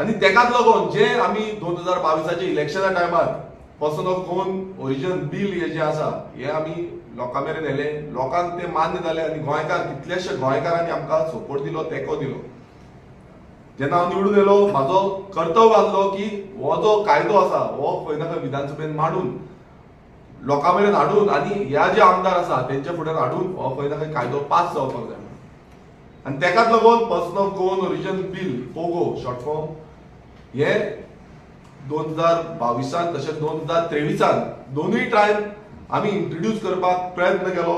आनी तेकाच लागून जे आमी 2022 इलेक्शना टायमार person of Goan origin bill हे जे आसा हे आमी लोकां मेरेन व्हेले, लोकांक ते मान्य जाले आनी गोंयकार कितलेशे गोंयकारांनी आमकां सपोर्ट दिलो, तेंको दिलो. जेन्ना हांव निवडून येयलो म्हाजो कर्तव्य आसलो की हो जो कायदो आसा हो खंय ना खंय विधानसभेन मांडून लोकां मेरेन हाडून आनी ह्या जे आमदार आसा तेंच्या फुड्यान हाडून हो खंय ना खंय कायदो पास जावपाक जाय. आनी तेकाच लागून person of Goan origin bill, POGO short form, हे 2022 तशेंच 2023 दोनूय टायम आमी इंट्रोड्यूस करपाक प्रयत्न केलो.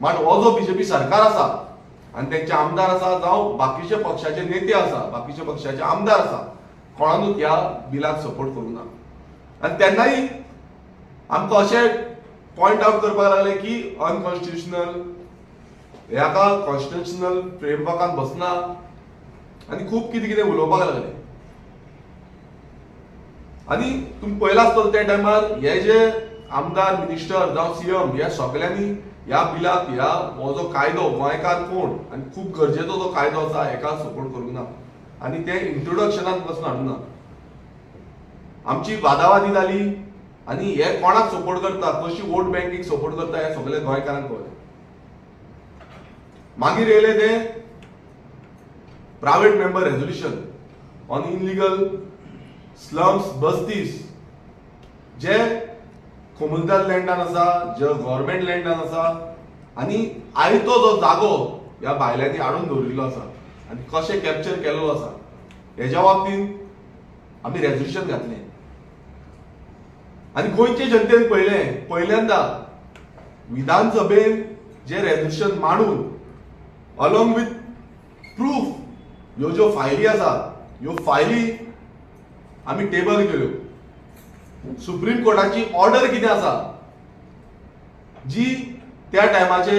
मात हो जो बीजेपी सरकार आसा आनी तेंचे आमदार आसा जावं बाकीचे पक्षाचे नेते आसा, बाकीचे पक्षाचे आमदार आसा, कोणानूच ह्या बिलाक सपोर्ट करूंक ना. आनी तेन्नाय आमकां अशें पॉयंट आवट करपाक लागले की अनकॉन्स्टिट्युशनल, ह्याका कॉन्स्टिट्युशनल फ्रेमवर्कान बसना आनी खूब कितें कितें उलोवपाक लागले. आनी तुमी पळयलां आसतलो त्या टायमार हे जे आमदार, मिनिस्टर जावं सीएम ह्या सगल्यांनी ह्या बिलाक, ह्या हो जो कायदो गोंयकार कोण आनी खूब गरजेचो जो कायदो आसा हेका सपोर्ट करूंक ना आनी ते इंट्रोडक्शनाक पसून हाडूंक ना. आमची वादावादी जाली आनी हे कोणाक सपोर्ट करता, कशी वोट बँकीक सपोर्ट करता हे सगळे गोंयकारांक कळ्ळें. मागीर येयले ते private member resolution on illegal slums bastis, जे कोमुनिदाद लँडान आसा, जे गव्हर्मेंट लँडान आसा आनी आयतो जो जागो ह्या बायलांनी हाडून दवरिल्लो आसा आनी कशें कॅप्चर केल्लो आसा हेज्या बाबतींत आमी रेजोल्युशन घातलें. आनी गोंयचे जनतेन पळयलें, पयल्यांदा विधानसभेन जे रेजोल्युशन मांडून अलॉंग विथ प्रूफ ह्यो ज्यो फायली आसा ह्यो फायली आमी टेबल केल्यो. सुप्रीम कोर्टाची ऑर्डर कितें आसा जी त्या टायमाचे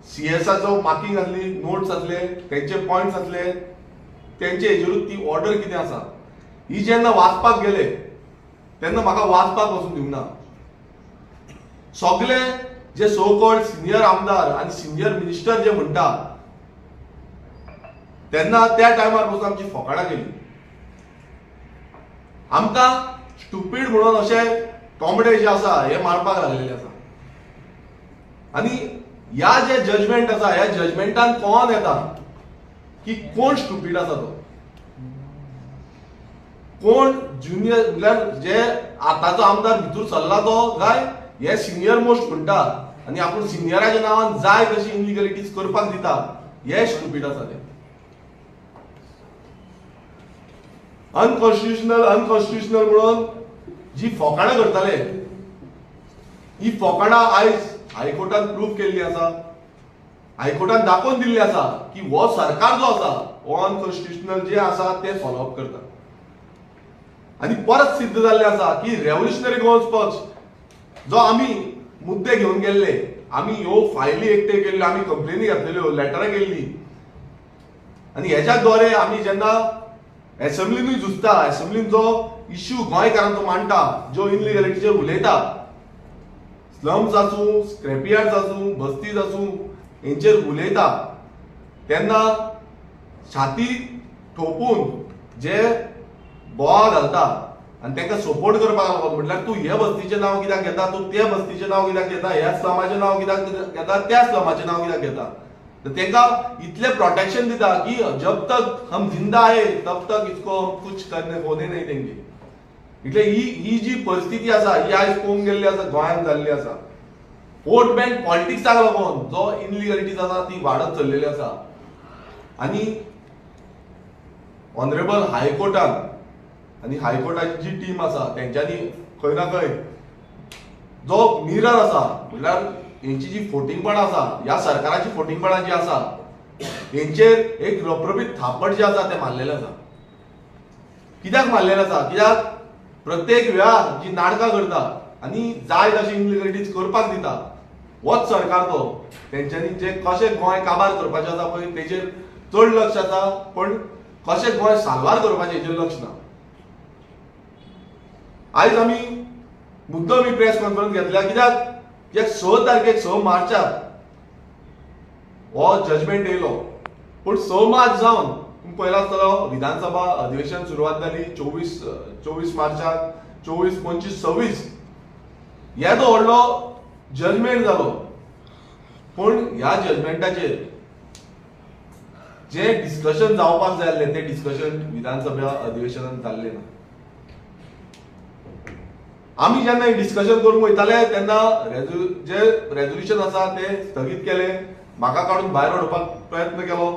सीएसाचो मार्किंग आसली, नोट्स आसले, तेंचे पॉयंट्स आसले, तेंचे हेजेरूच ती ऑर्डर कितें आसा ही जेन्ना वाचपाक गेले तेन्ना म्हाका वाचपाक वचून दिवंक ना. सगळे जे सो कॉल्ड सिनियर आमदार आनी सिनियर मिनिस्टर जे म्हणटा तेन्ना त्या टायमार पसून आमची फोकाणां केली. आमकां स्टुपीड म्हणून अशे कोंबडे जे आसा हे मारपाक लागलेले आसा. आनी ह्या जे जजमेंट आसा ह्या जजमेंटान कोण येता की कोण स्टुपीड आसा तो, कोण ज्युनियर म्हणल्यार जे आतांचो आमदार भितर सरला तो काय हे सिनियर मोस्ट म्हणटा आनी आपूण सिनियराच्या नांवान जाय तशी इनलिगलिटीज करपाक दिता, हे स्टुपीड आसा ते. अनकॉन्स्टिट्युशनल अनकॉन्स्टिट्युशनल म्हणून जी फोकाणां करताले ही फोकाणां आयज हायकोर्टान प्रूव केल्ली आसा. हायकोर्टान दाखोवन दिल्ली आसा की हो सरकार जो आसा हो अनकॉन्स्टिट्युशनल जे आसा ते फॉलोअप करता. आनी परत सिद्ध जाल्लें आसा की रेव्होल्युशनरी गोवन्स पक्ष जो आमी मुद्दे घेवन गेल्ले, आमी ह्यो फायली एकटे केल्ल्यो, आमी कंप्लेनी घातलेल्यो, लेटरां केल्ली आनी हेच्या द्वारे आमी जेन्ना एसेंब्लीनूय झुजता, एसेंब्लीन जो इश्यू गोंयकारांचो मांडटा, जो इनलिगलिटीचेर उलयता, स्लम्स आसूं, स्क्रॅपयार्ड्स आसूं, बस्तीज आसूं, हेंचेर उलयता तेन्ना छाती ठोपून जे बोवा घालता आनी तांकां सपोर्ट करपाक लागलो म्हटल्यार तूं हे बस्तीचें नांव कित्याक घेता, तूं ते बस्तीचें नांव कित्याक घेता, ह्या स्लमाचें नांव कित्याक घेता, त्या स्लमाचें नांव कित्याक घेता, तर तांकां इतलें प्रोटेक्शन दिता की जब तक हम जिंदा आहे तब तक इसको हम कुछ करने होने नहीं देंगे. इतले ही जी परिस्थिती आसा ही आयज पळोवंक गेल्ली आसा, गोंयांत जाल्ली आसा. वोट बँक पॉलिटिक्साक लागून जो इनलिगलिटीज आसा ती वाडत चल्लेली आसा. आनी ऑनरेबल हायकोर्टान आनी हायकोर्टाची जी टीम आसा तेंच्यांनी खंय ना खंय जो मिरर आसा म्हणल्यार हेंची जी फोटिंगपणां आसा, ह्या सरकाराची फोटिंगपणां जी आसा हेंचेर एक रबरबीत थापट जे आसा तें मारलेलें आसा. कित्याक मारलेलें आसा? कित्याक प्रत्येक वेळार जी नाटकां करता आनी जाय तशी इनलिगलिटीज करपाक दिता होच सरकार तो तेंच्यांनी जे कशें गोंय काबार करपाचें आसा पळय तेजेर चड लक्ष आसा, पण कशें गोंय साल्वार करपाचें हेजेर लक्ष ना. आयज आमी मुद्दम ही प्रेस कॉन्फरन्स घेतल्या कित्याक कित्याक 6 तारखेक 6 मार्चाक हो जजमेंट येयलो, पूण 6 मार्च जावन तुमकां पळयला आसतलो विधानसभा अधिवेशन सुरवात जाली 24 मार्चाक, 24, 25, 26 येदो व्हडलो जजमेंट जालो. पूण ह्या जजमेंटाचेर जे डिस्कशन जावपाक जाय आसलें तें डिस्कशन विधानसभा अधिवेशनान जाल्लें ना. आमी जेन्ना डिस्कशन करूंक वयताले तेन्ना जे रेजोल्युशन आसा तें स्थगीत केलें, म्हाका काडून भायर उडोवपाक प्रयत्न केलो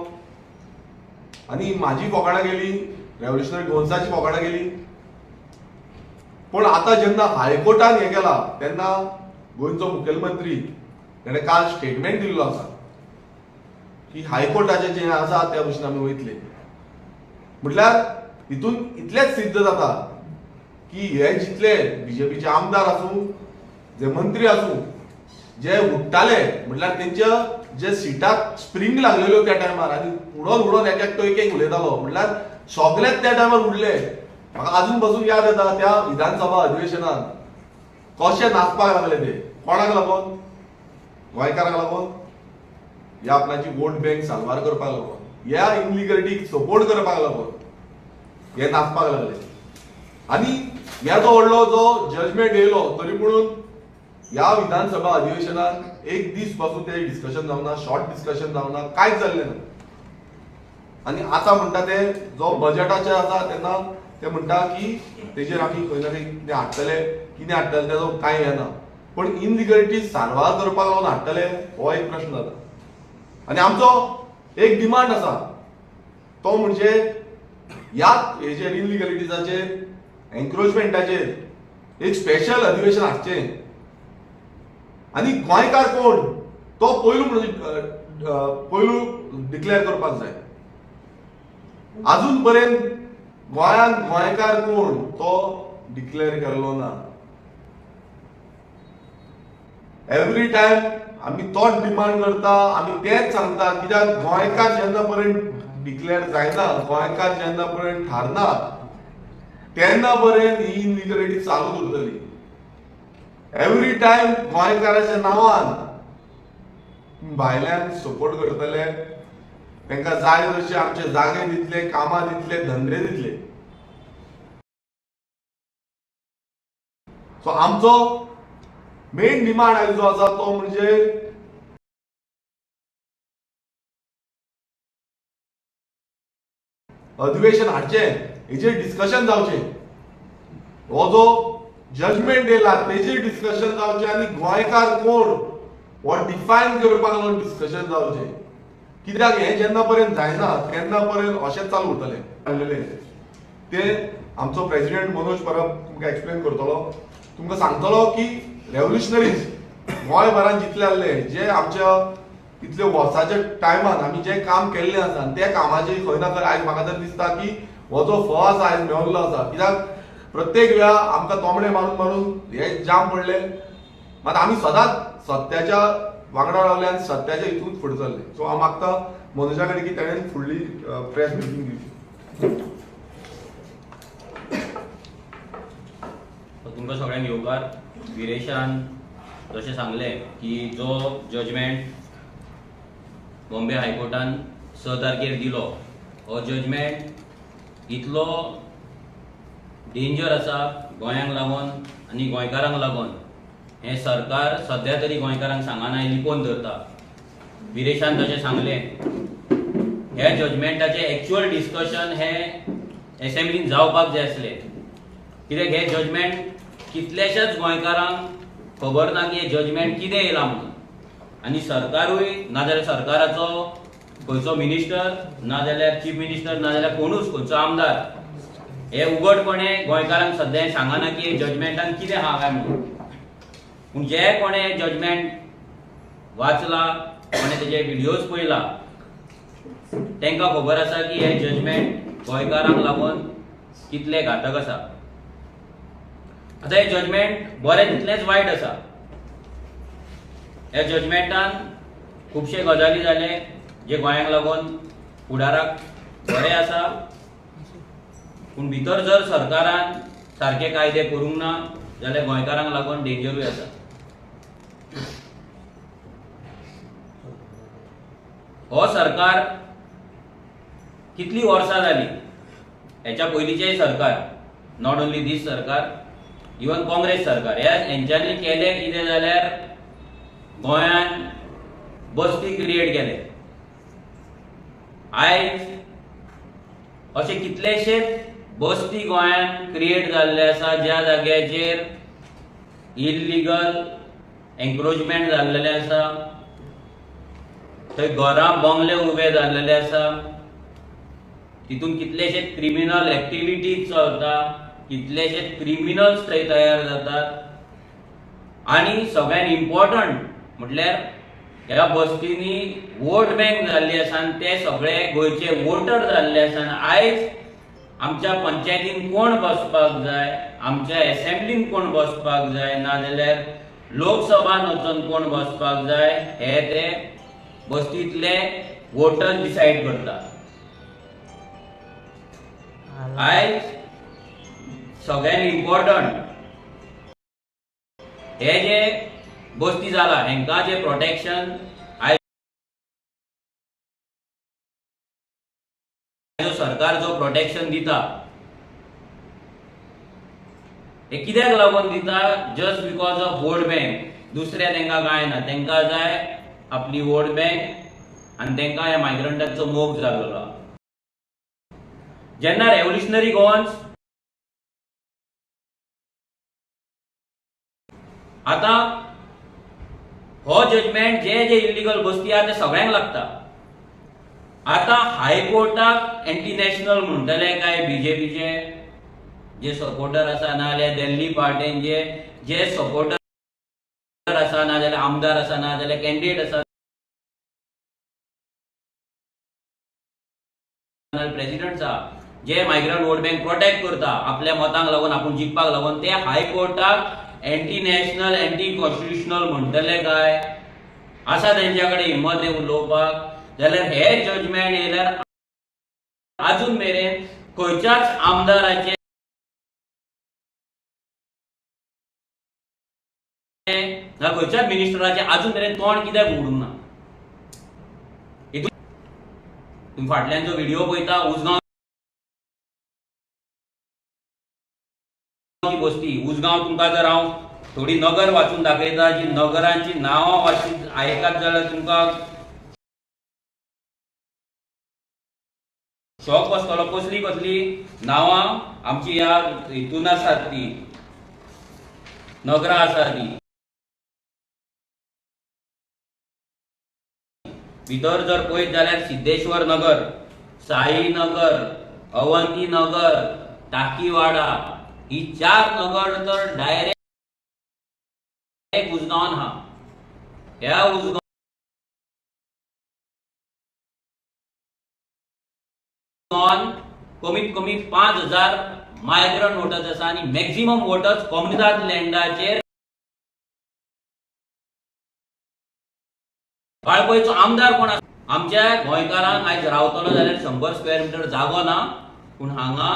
आनी म्हाजी फोकाणां गेली, रेव्होल्युशनरी गोन्साची फोकाणां गेली. पूण आतां जेन्ना हायकोर्टान हें केलां तेन्ना गोंयचो मुखेलमंत्री तेणें काल स्टेटमेंट दिल्लो आसा की हायकोर्टाचें जें आसा त्या भशेन आमी वयतले. म्हटल्यार हितून इतलेंच सिद्ध जाता की हे जितले बीजेपीचे आमदार आसूं, जे मंत्री आसूं, जे उडटाले म्हटल्यार तेंच्या जे सिटाक स्प्रींग लागलेल्यो त्या टायमार आनी उडोन उडोन एक एकटो एक एक उलयतालो, म्हटल्यार सगळेच त्या टायमार उडले. म्हाका आजून पासून याद येता त्या विधानसभा अधिवेशनान कशे नाचपाक लागले ते, कोणाक लागून? गोंयकारांक लागून, ह्या आपणाची वोट बँक साल्वार करपाक लागून, ह्या इनलिगलिटीक सपोर्ट करपाक लागून हे नाचपाक लागले. आनी येदो व्हडलो जो जजमेंट येयलो तरी म्हणून ह्या विधानसभा अधिवेशनान एक दीस पासून ते डिस्कशन जावना, शॉर्ट डिस्कशन जावना, कांयच जाल्लें ना. आनी आतां म्हणटा ते जो बजेटाचेर आसा तेन्ना ते म्हणटा की तेजेर आमी खंय ना खंय कितें हाडटले, कितें हाडटले तेजो कांय येना. पूण इनलिगलिटी साल्वार करपाक लागून हाडटले हो एक प्रश्न जाता. आनी आमचो एक डिमांड आसा तो म्हणजे ह्या हेजेर इनलिगलिटीजाचेर, एन्क्रोचमेंटाचेर एक स्पेशल अधिवेशन हाडचें आनी गोंयकार कोण तो पयलू म्हणजे पयलू डिक्लेअर करपाक जाय. आजून पर्यंत गोंयांत गोंयकार कोण तो डिक्लेअर केल्लो ना. एवरी टायम आमी तोच डिमांड करता, आमी तेच सांगता, कित्याक गोंयकार जेन्ना पर्यंत डिक्लेअर जायना, गोंयकार जेन्ना पर्यंत थारना तेन्ना पर्यंत ही इनलिगलिटी चालू उरतली. एवरी टायम गोंयकाराच्या नांवान भायल्यान सपोर्ट करतले, तांकां जाय तशे आमचे जागे दितले, कामां दितले, धंदे दितले. सो आमचो मेन डिमांड आयज जो आसा तो म्हणजे अधिवेशन हाडचें, हेजेर डिस्कशन जावचें, हो जो जजमेंट येयला तेजेर डिस्कशन जावचें आनी गोंयकार कोण हो डिफायन करपाक लागून डिस्कशन जावचें. कित्याक हें जेन्ना पर्यंत जायना तेन्ना पर्यंत अशेंच चालू उरतलें. ते आमचो प्रेसिडेंट मनोज परब तुमकां एक्सप्लेन करतलो, तुमकां सांगतलो की रेव्होल्युशनरीज गोंयभरान जितले आहले, जे आमच्या इतले वर्साच्या टायमान आमी जें काम केल्लें आसा आनी त्या कामाचें खंय ना खंय आयज म्हाका तर दिसता की हो जो फळ आसा आयज मेळिल्लो आसा. कित्याक प्रत्येक वेळा आमकां तोमणे मारून मारून हे जाम पडले, मात आमी सदांच सत्याच्या वांगडा रावले आनी सत्याच्या हितून फुडें चल्ले. सो हांव मागता मनोजा कडेन की ताणें फुडली प्रेस ब्रिफींग दिवची. तुमकां सगळ्यांक येवकार. विरेशान जशें सांगलें की जो जजमेंट बॉम्बे हायकोर्टान 6 तारखेर दिलो हो जजमेंट इतलो डेंजर आसा गोंयांक लागून आनी गोंयकारांक लागून. हें सरकार सद्या तरी गोंयकारांक सांगना, लिपोवन धरता. विरेशान तशें सांगलें, ह्या जजमेंटाचें एक्चुअल डिस्कशन हें एसेंब्लीन जावपाक जाय आसलें. कित्याक हें जजमेंट कितल्याशाच गोंयकारांक खबर ना की हें जजमेंट कितें येयलां म्हणून. आनी सरकारूय नाजाल्यार सरकाराचो खंयचो मिनिस्टर नाजाल्यार चीफ मिनिस्टर नाजाल्यार कोणूच खंयचो आमदार हे उघडपणे गोंयकारांक सद्या सांगना की जजमेंटान कितें आहा काय म्हणून. पूण जे कोणें जजमेंट वाचला, कोणें तेजे व्हिडियोज पळयला तांकां खबर आसा की हें जजमेंट गोंयकारांक लागून कितलें घातक आसा. आतां हें जजमेंट बरें तितलेंच वायट आसा. ह्या जजमेंटान खुबशे गजाली जाले जे गोंयांक लागून फुडाराक बरें आसा, पूण भितर जर सरकारान सारके कायदे करूंक ना जाल्यार गोंयकारांक लागून डेंजरूय आसा. हो सरकार कितलीं वर्सां जालीं हेच्या पयलींचेय सरकार, not only these सरकार, इवन काँग्रेस सरकार, ह्या हेंच्यांनी केलें कितें जाल्यार गोंयान बस्ती क्रिएट केले. आयज अशे कितलेशेच बस्ती गोंयांत क्रिएट जाल्ले आसा ज्या जाग्याचेर इल्लिगल एन्क्रोचमेंट जाल्लेलें आसा, थंय घरां बंगले उबे जाल्लेले आसा, तितून कितलेशे क्रिमिनल एक्टिविटीज चलता, कितलेशे क्रिमिनल्स थंय तयार जातात. आनी सगळ्यान इम्पॉर्टंट म्हटल्यार ह्या बस्तींनी वोट बँक जाल्ली आसा आनी ते सगळे गोंयचे वोटर जाल्ले आसा. आनी आयज आमच्या पंचायतीन कोण बसपाक जाय, आमच्या एसेंब्लीन कोण बसपाक जाय, नाजाल्यार लोकसभान वचून कोण बसपाक जाय हे ते बस्तींतले वोटर डिसायड करता. आयज सगळ्यान इम्पॉर्टंट हे जे बस्ती जाला हेंकां जे प्रोटेक्शन आयज जो सरकार जो प्रोटेक्शन दिता हे कित्याक लागून दिता? Just because of vote bank. दुसरें तेंकां कांय ना, तेंकां जाय आपली वोट बँक आनी तेंकां ह्या मायग्रंटांचो मोग जाल्लो. जेन्ना रेव्होल्युशनरी गोवन्स आतां हो जजमेंट जे जे इल्लिगल बस्ती आहा ते सगळ्यांक लागता. आतां हायकोर्टाक एंटी नॅशनल म्हणटले काय बीजेपीचे जे सपोर्टर आसा, नाजाल्यार दिल्ली पार्टीन जे जे सपोर्टर आसा, नाजाल्यार आमदार आसा, नाजाल्यार कॅन्डिडेट आसा, नाजाल्यार प्रेसिडेंट आसा, जे मायग्रंट वोट बँक प्रोटेक्ट करता आपल्या मतांक लागून, आपूण जिखपाक लागून, ते हायकोर्टाक एंटी नॅशनल एंटी कॉन्स्टिट्युशनल म्हणटले काय? आसा तेंच्या कडेन हिम्मत हें उलोवपाक? जाल्यार हे जजमेंट येयल्यार आजून मेरेन खंयच्याच आमदाराचे ना खंयच्याच मिनिस्टराचे आजून मेरेन तोंड कित्याक उगडूंक ना? तुमी फाटल्यान जो व्हिडिओ पळयता उजगांव बस्ती, उजगांव तुमकां जर हांव थोडी नगर वाचून दाखयता, जी नगरांची नांवां वाचून आयकत जाल्यार तुमकां शॉक बसतलो कसली कसली नांवां आमची ह्या हितून आसात, ती नगरां आसा ती. भितर जर पळयत जाल्यार सिद्धेश्वर नगर, साई नगर, अवंती नगर, टाकीवाडा ही 4 नगर तर डायरेक्ट उजगांवान आहा. ह्या उजगांवान कमीत कमी 5000 मायग्रंट वोटर्स आसा आनी मॅक्झिमम वोटर्स कोमुनिदाद लँडाचेर. वाळपयचो आमदार कोण आसा? आमच्या गोंयकारांक आयज रावतलो जाल्यार 100 स्क्वेअर मिटर जागो ना, पूण हांगा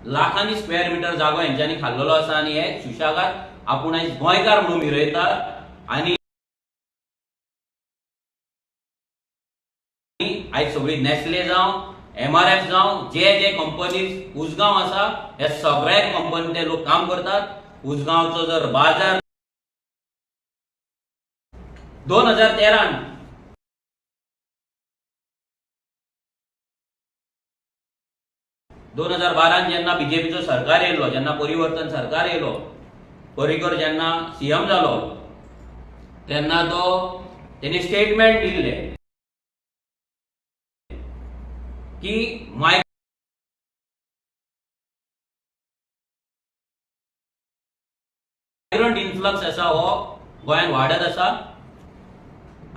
लाखांनी स्क्वेअर मिटर जागो हेंच्यांनी खाल्लेलो आसा आनी हे सुशेगाद आपूण आयज गोंयकार म्हणून मिरयतात आनी आयज सगळी नेस्ले जावं, MRF जावं, जे जे कंपनीज उजगांव आसा ह्या सगळ्या कंपनी ते लोक काम करतात. उजगांवचो जर बाजार 2013 2012 जेन्ना बीजेपीचो सरकार येयलो, जेन्ना परिवर्तन सरकार येयलो, पर्रीकर जेन्ना सीएम जालो तेन्ना तो तेणी स्टेटमेंट दिल्ले की मायग्रंट इन्फ्लक्स आसा हो गोंयांत वाडत आसा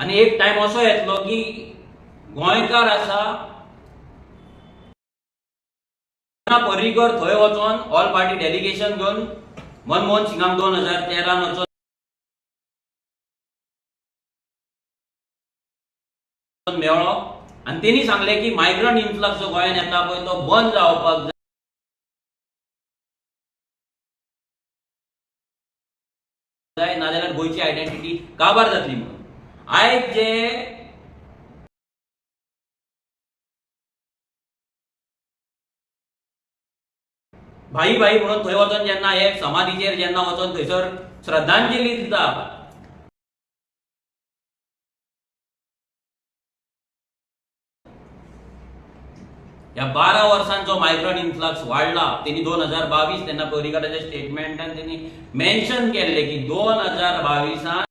आनी एक टायम असो येतलो की गोंयकार आसा पर्रीकर थंय वचोन ऑल पार्टी डेलिगेशन घेवन मनमोहन सिंगाक 2013 वचोन मेळ्ळो आनी तेणी सांगलें की मायग्रंट इन्फ्लक्स जो गोंयांत येता पळय तो बंद जावपाक जाय, नाजाल्यार गोंयची आयडेंटिटी काबार जातली म्हणून. आयज जे भाई भाई म्हणून थंय वचोन जेन्ना हे समाधीचेर जेन्ना वचोन थंयसर श्रद्धांजली दिता, ह्या 12 वर्सांचो मायग्रंट इन्फ्लक्स वाडला. तेणी 2022 तेन्ना पर्रीकाराच्या स्टेटमेंटान तेणी मेन्शन केल्लें की 2022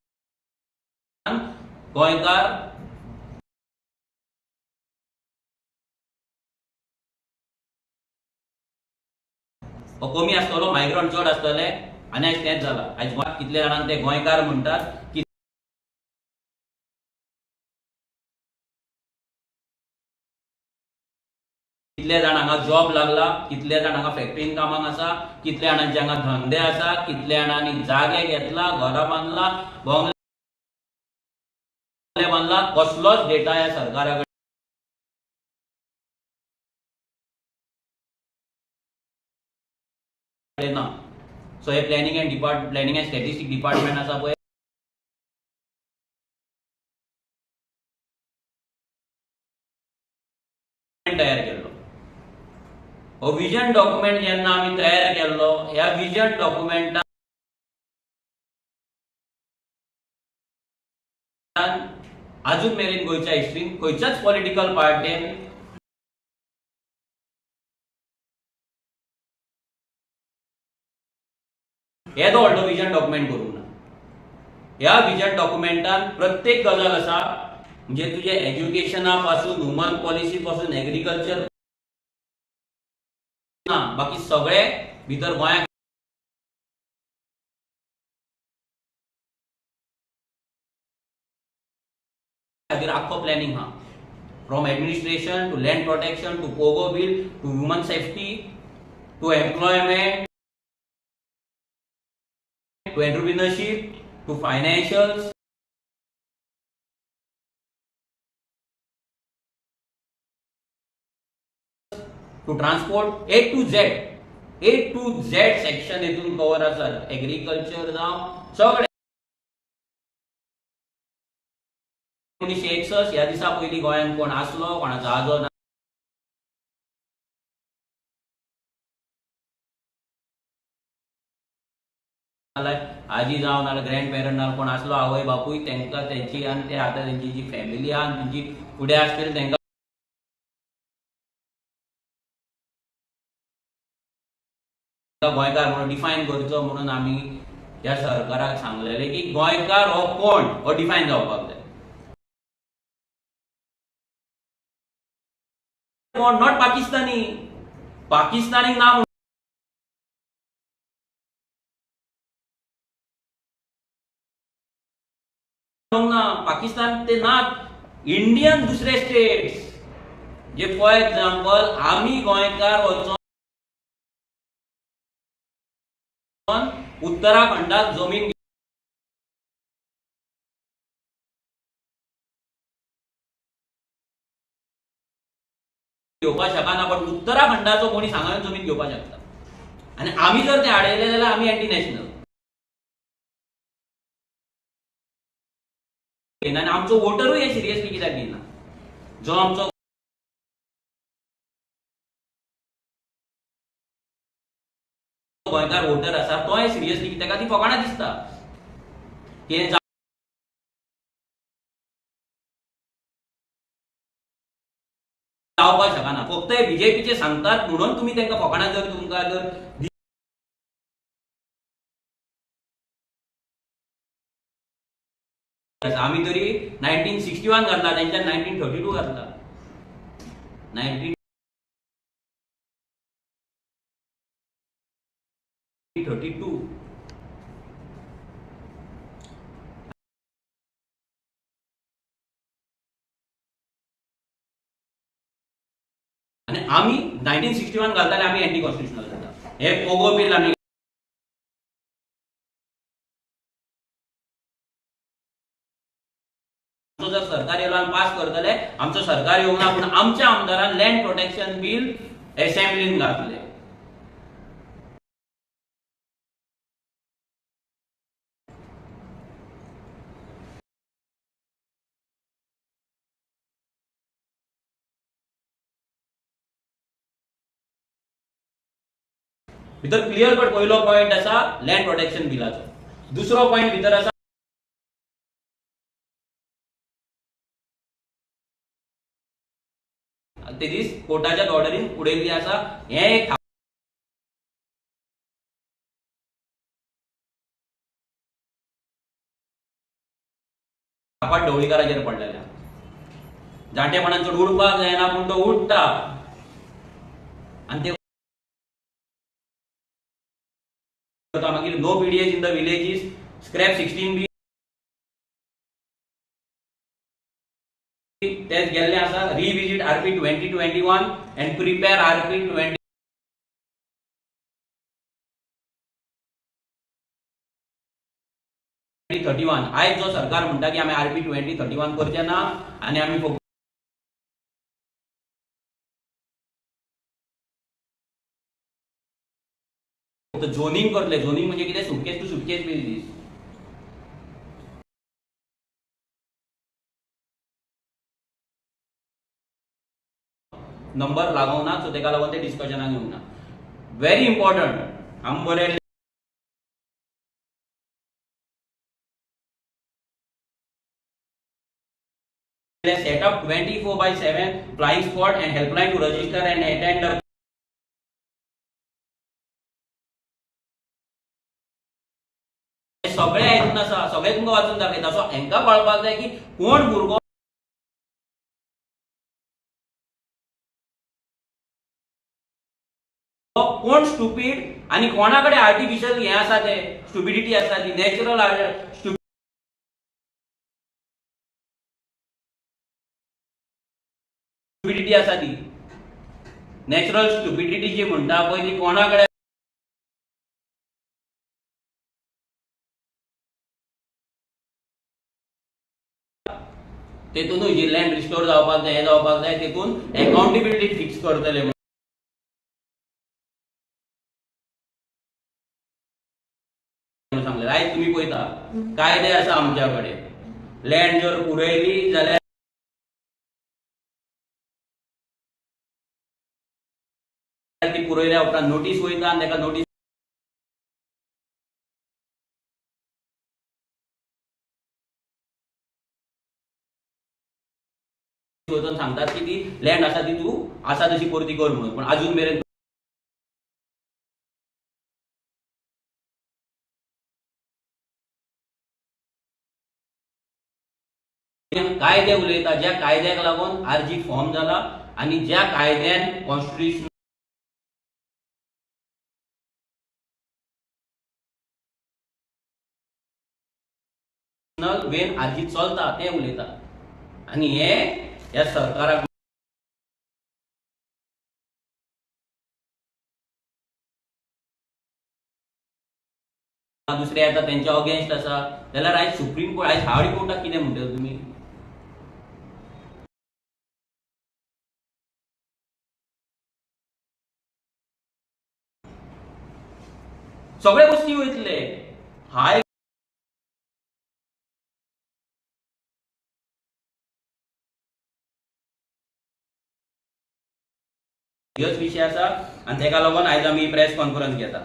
गोंयकार हो कमी आसतलो, मायग्रंट चड आसतले. आनी आयज तेंच जाला. आयज कितले जाणांक ते गोंयकार म्हणटात, कितले जाण हांगा जॉब लागला, कितले जाण हांगा फॅक्टरीन कामाक आसा, कितले जाणांचे हांगा धंदे आसा, कितले जाणांनी जागे घेतला, घरां बांदला, बंगले बांदला. कसलोच डेटा ह्या सरकारा कडेन ना. सो हे planning and planning and statistic department आसा पळय, तयार केल्लो हो विजन डॉक्युमेंट जेन्ना आमी तयार केल्लो, ह्या विजन डॉक्युमेंटान आजून मेरेन गोंयच्या हिस्ट्रीन खंयच्याच पॉलिटिकल पार्टीन येदो व्हडलो विजन डॉक्युमेंट करूंक ना. ह्या विजन डॉक्युमेंटान प्रत्येक गजाल आसा, म्हणजे तुजे एज्युकेशना पासून, ह्युमन पॉलिसी पासून, एग्रीकल्चर ना, बाकी सगळे भितर गोंया खातीर आख्खो प्लॅनिंग आहा. From administration to land protection to POGO bill to human safety to employment to entrepreneurship to financials to transport, A to Z, A to Z section हेतून कवर आसा. एग्रीकल्चर जावं सगळें. 1961 ह्या दिसा पयलीं गोंयांत कोण आसलो, कोणाचो आजो ना आजी जावं नाल्यार ग्रँड पेरंट नाल्यार कोण आसलो आवय बापूय, तांकां तेंची आनी ते आतां तेंची जी फॅमिली आहा आनी तेंची फुडें आसतली तांकां गोंयकार म्हणून डिफायन करचो म्हणून आमी ह्या सरकाराक सांगलेलें की गोंयकार हो कोण हो डिफायन जावपाक जाय. कोण? Not Pakistani. Pakistani ना म्हणूंक ना, पाकिस्तान ते नात, इंडियन दुसरे स्टेट्स. जे फॉर एक्झाम्पल आमी गोंयकार वचोन उत्तराखंडाक जमीन घेवपाक शकना, पण उत्तराखंडाचो कोणी सांगून जमीन घेवपाक शकता. आनी आमी जर ते आडयले जाल्यार आमी एंटी नॅशनल. आनी आमचो वोटरूय हे सिरियसली कित्याक घेयना, जो आमचो गोंयकार वोटर आसा तो हे सिरियसली कित्याक ती फकाणां दिसता. हें जावपाक शकना. फक्त हे बीजेपीचे सांगतात म्हणून तुमी तांकां फकाणां जर तुमकां जर आमी तरी 1961 घातला, तेंच्यान 1932 घातला, 1932. आनी आमी 1961 घालताले, आमी एंटी कॉन्स्टिट्युशनल जाता. हे पोगो बील आमी जर सरकार येयलो आनी पास करतले, आमचो सरकार येवंक ना, पूण आमच्या आमदारान लँड प्रोटेक्शन बील एसेंब्लीन घातले. भितर क्लियर कट पयलो पॉयंट आसा लँड प्रोटेक्शन बिलाचो, दुसरो पॉयंट भितर आसा ते दीस कोर्टाच्या ऑर्डरीन उडयल्ली आसा. हें एक थापाट ढवळीकाराचेर पडलेलें. जाणटेपणान चड उडपाक जायना, पूण तो उडटा आनी ते मागीर no PDS in the villages, scrap 16B तेच गेल्ले आसा. Revisit RP 2021 and prepare RP 2031. आयज जो सरकार म्हणटा की आमी आरपी 2031 करचे ना आनी आमी फक्त झोनिंग करतले. झोनिंग म्हणजे कितें? Suitcase to suitcase basis. Number लागोंक ना, सो तेका लागून ते डिस्कशनाक येवंक ना. व्हेरी इम्पॉर्टंट, आमी बरयल्लें set up 24/7 flying squad and helpline to register and attend सगळे हेतून आसा, सगळे तुमकां वाचून दाखयता. सो हेंकां कळपाक जाय की कोण भुरगो कोण स्टुपीड आनी कोणा कडेन आर्टिफिशियल हें आसा, ते स्टुपिडिटी आसा ती नॅचरल स्टुपिडिटी आसा, ती नॅचरल स्टुपिडिटी जी म्हणटा पळय ती कोणा कडेन तेतूनूय जी लँड रिस्टोर जावपाक जाय, हें जावपाक जाय, तेतून एकाउंटेबिलिटी फिक्स करतले म्हणून सांगलें. आयज तुमी पळयता कायदे आसा आमच्या कडेन. लँड जर पुरयली जाल्यार ती पुरयल्या उपरांत नोटीस वयता आनी ताका नोटीस वचून सांगतात की ती लँड आसा ती तूं आसा तशी परती कर म्हणून. पूण अजून मेरेन कायदे उलयता, ज्या कायद्याक लागून आरजी फॉर्म जाला आनी ज्या कायद्यान कॉन्स्टिट्युशनल when RG चलता ते उलयता. आनी हे ह्या सरकाराक दुसरे येता तेंच्या अगेन्स्ट आसा जाल्यार आयज सुप्रीम कोर्ट, आयज हाय कोर्टाक कितें म्हणटले तुमी? सगळे गोश्टी वयतले. हाय सिरियस विशय आसा आनी तेका लागून आयज आमी प्रेस कॉन्फरन्स घेता.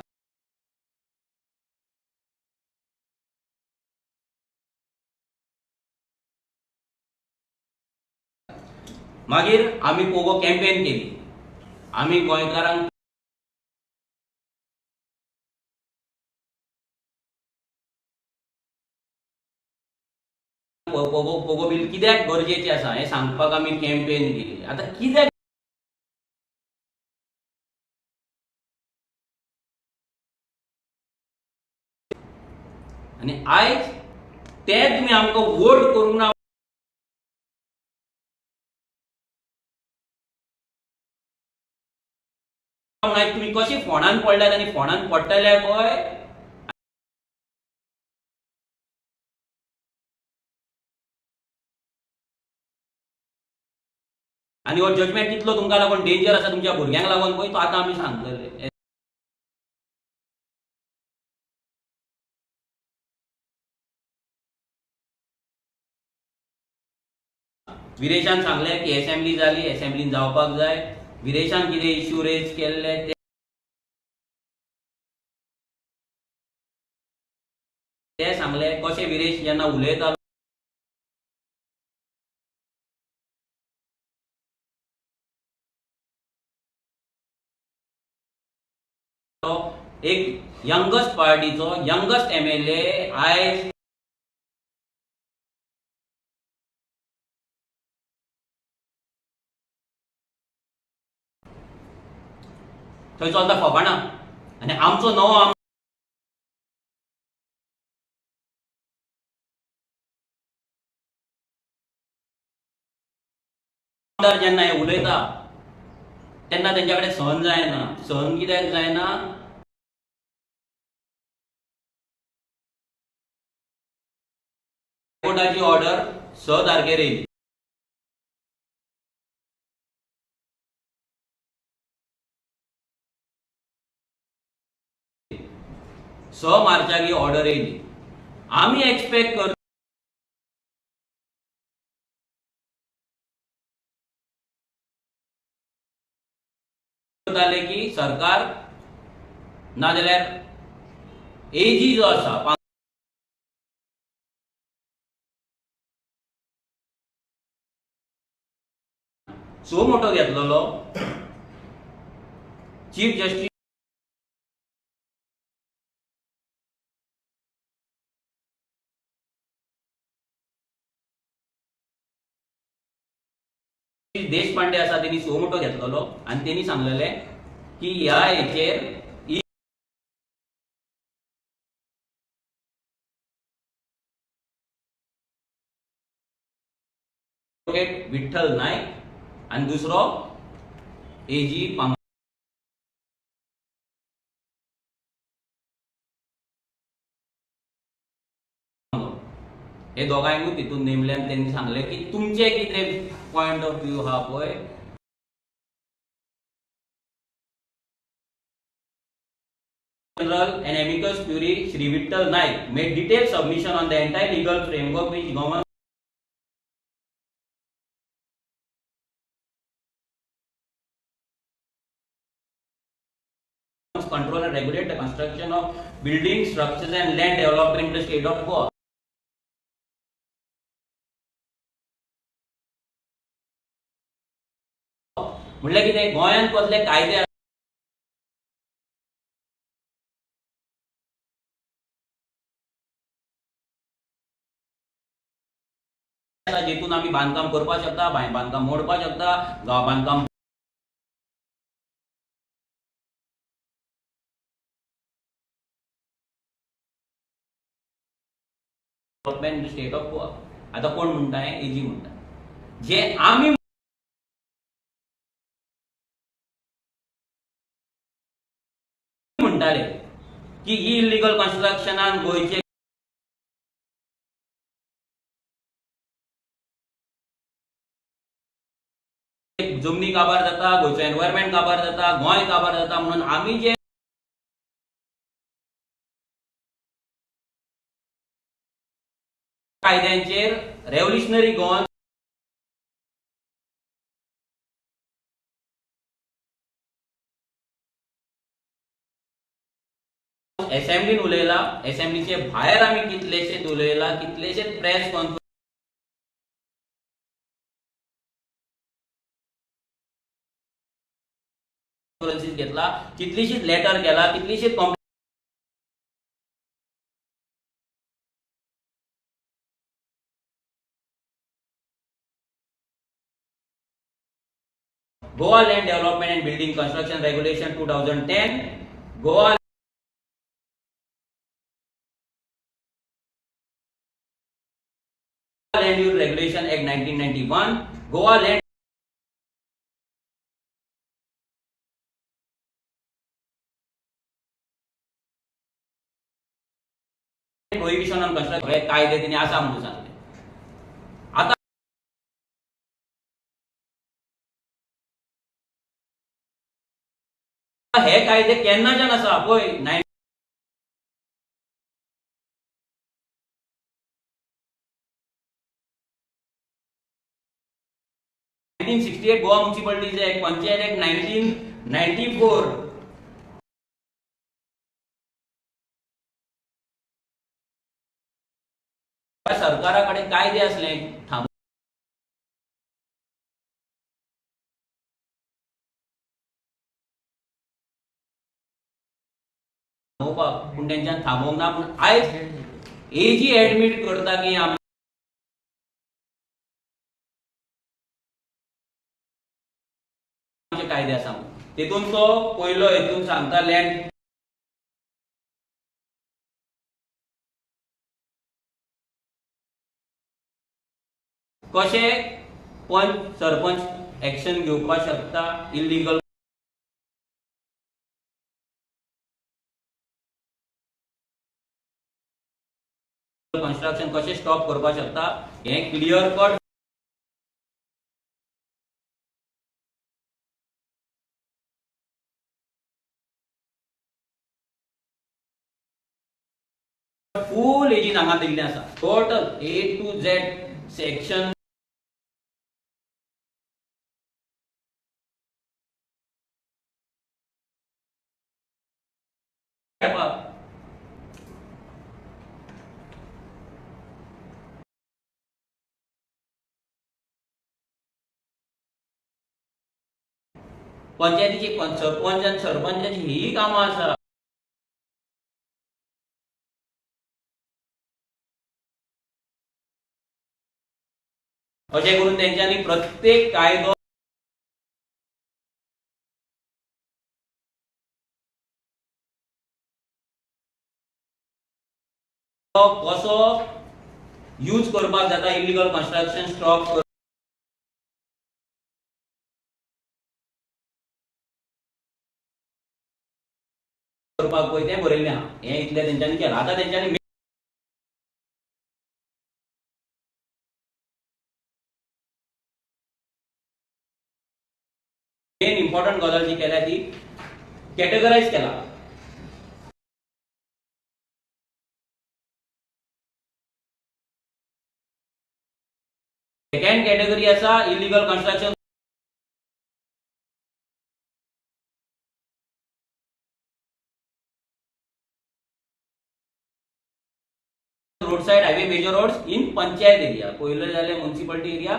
मागीर आमी पोगो कॅम्पेन केली. आमी गोंयकारांक पोगो पोगो बील कित्याक गरजेचें आसा हें सांगपाक आमी कॅम्पेन केली. आतां कित्याक आनी आयज ते तुमी आमकां वोट करूंक ना म्हणून आयज तुमी कशे फोंडान पडल्यात आनी फोंडान पडटले पळय आनी हो जजमेंट कितलो तुमकां लागून डेंजर आसा, तुमच्या भुरग्यांक लागून पळय, तो आतां आमी सांगतले. विरेशान सांगलें की एसेंब्ली जाली, एसेंब्लीन जावपाक जाय. विरेशान कितें इश्यू रेज केल्ले ते ते सांगले कशें विरेश जेन्ना उलयतालो एक यंगस्ट पार्टीचो यंगस्ट एमएलए आयज थंय चलता फकाणां आनी आमचो नवो आमदार जेन्ना हे उलयता तेन्ना तेंच्या कडेन सहन जायना. सहन कित्याक जायना? हायकोर्टाची ऑर्डर 6 तारखेर येयली. 6 मार्चाक ही ऑर्डर येयली. आमी एक्सपेक्ट करताले की सरकार नाजाल्यार एजी जो आसा सो मोठो घेतलेलो चीफ जस्टीस देशपांडे आसा तेणी सो मोठो घेतलेलो आनी तेणी सांगलेले की ह्या हेचेर विठ्ठल नायक आनी दुसरो एजी पांगो हे दोगांयकूय तितून नेमले आनी तेणी सांगलें की तुमचे कितें पॉयंट ऑफ व्यू आहा पळय General and amicus curiae Shri Vitthal Naik made detailed submission on the entire legal framework which governs control and regulate the construction of buildings, structures and land development in the state of Goa. म्हणल्यार कितें गोंयांत कसले कायदे आसा जितून आमी बांदकाम करपाक शकता, बांदकाम मोडपाक शकता, बांदकाम डेव्हलपमेंट स्टेट ऑफ गोवा. आतां कोण म्हणटा हें? एजी म्हणटा. जे आमी म्हणटाले की इलिगल कन्स्ट्रक्शनान गोंयचे जमनी काबार जाता, गोंयचो एनवायरमेंट काबार जाता, गोंय काबार जाता, म्हणून आमी जे कायद्यांचेर रेव्होल्युशनरी गोवन असेंब्लीन उलयला, असेंब्लीचे भायर आमी कितलेशेच उलयला, कितलेशेच प्रेस कॉन्फरन्स घेतला, कितलीशीच लेटर केला, कितलीशीच Goa Land Development and Building Construction Regulation 2010, Goa Land Use Regulation Act 1991, Goa Land Prohibition on Construction हे कायदे तिने आसा म्हणून सांगले. आता हे कायदे केन्नाच्यान आसा पळय 1968 Goa municipalities act, panchayat act 1994, सरकारा कडेन कायदे आसले थांबोवपाक, पूण तेंच्यान थांबोवंक ना. पूण आयज एजी एडमीट करता की आमचे कायदे आसा. तेतून तो पयलो हेतून सांगता लँड कशें पंच सरपंच एक्शन घेवपाक शकता इल्लीगल कन्स्ट्रक्शन कशें स्टॉप करपाक शकता हें क्लियर कट फूल एजीन हांगा दिल्लें आसा. Total A to Z section पंचायतीची sarpanch आनी सरपंचाची ही कामां आसा. अशें करून तेंच्यांनी प्रत्येक कायदो कसो यूज करपाक जाता इलिगल कन्स्ट्रक्शन स्टॉप करपाक पळय तें बरयल्लें आहा. हें इतलें तेंच्यांनी केलां. आतां तेंच्यांनी मेन इम्पॉर्टंट गजाल जी केल्या ती कॅटेगरायज केला. सेकंड कॅटेगरी आसा illegal construction road side highway major roads in panchayat area. पयले जाले म्युनिसिपालिटी एरिया,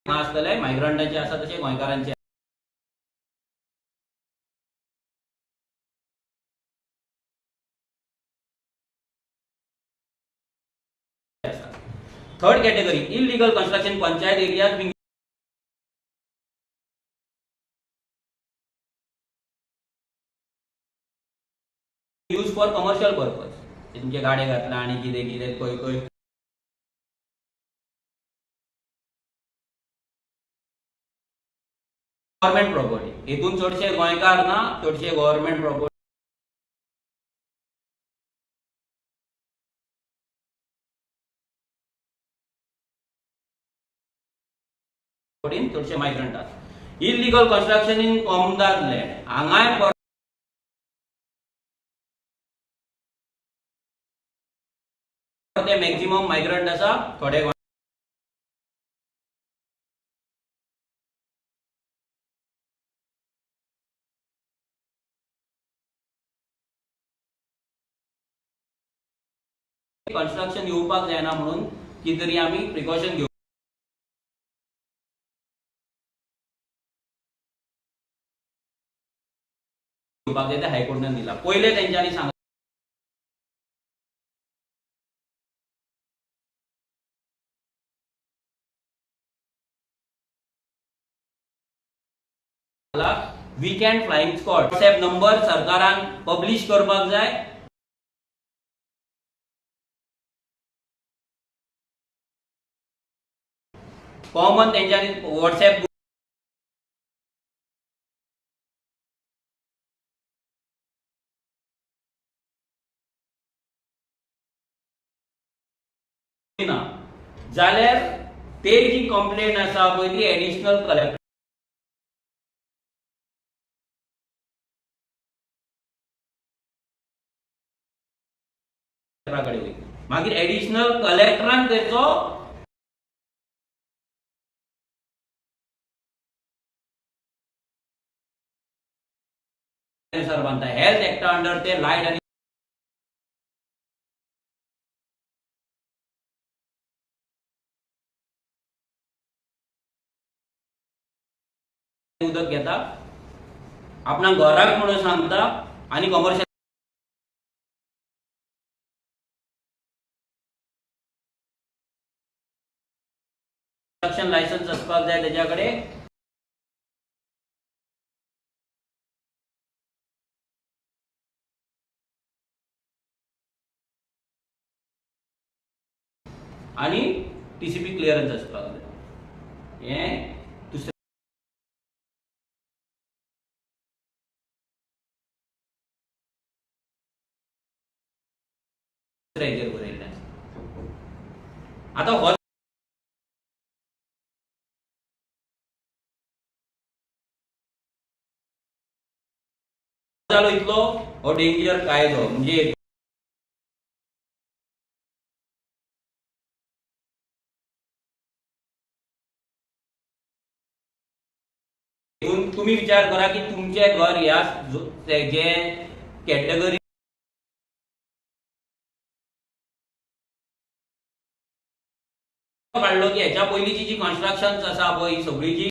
आसतले मायग्रंटांचे आसा तशें गोंयकारांचे आसा. Third category illegal construction panchayat areas being use for commercial purpose. तुमचे गाडे घातला आनी कितें कितें खंय खंय गव्हर्मेंट प्रॉपर्टी. हेतून चडशे गोंयकार ना, चडशे गव्हर्मेंट प्रॉपर्टी चडशे मायग्रंट आसा. इलिगल कन्स्ट्रक्शन इन कोमदार लँड हांगाय ते मॅक्झिमम मायग्रंट आसा, थोडे कन्स्ट्रक्शन येवपाक जायना म्हणून कितें तरी आमी प्रिकॉशन घेवपाक जाय तें हायकोर्टान दिलां. पयलें तेंच्यांनी सांगलां weekend flying squad WhatsApp number सरकारान पब्लिश करपाक जाय. कॉमन तेंच्यांनी व्हॉट्सएप ना जाल्यार ते जी कंप्लेन आसा पळय ती एडिशनल कलेक्टरा कडेन वयता. मागीर एडिशनल कलेक्टरान तेचो नुसार बांदता. हेल्थ एक्टा अंडर ते लायट आनी उदक घेता, आपणाक घराक म्हणून सांगता आनी कमर्शियल लायसन्स आसपाक जाय तेज्या कडेन. आनी टीसीपी क्लियरन्स आसपाक जाय. हें दुसऱ्या हेजेर बरयल्लें आसा. आतां हो जालो इतलो हो डेंजर कायदो, म्हणजे तुम्ही विचार करा की तुमचे घर ह्या जे कॅटेगरी काडलो की हेच्या पयलींची जी कन्स्ट्रक्शन आसा पळय ही सगळी जी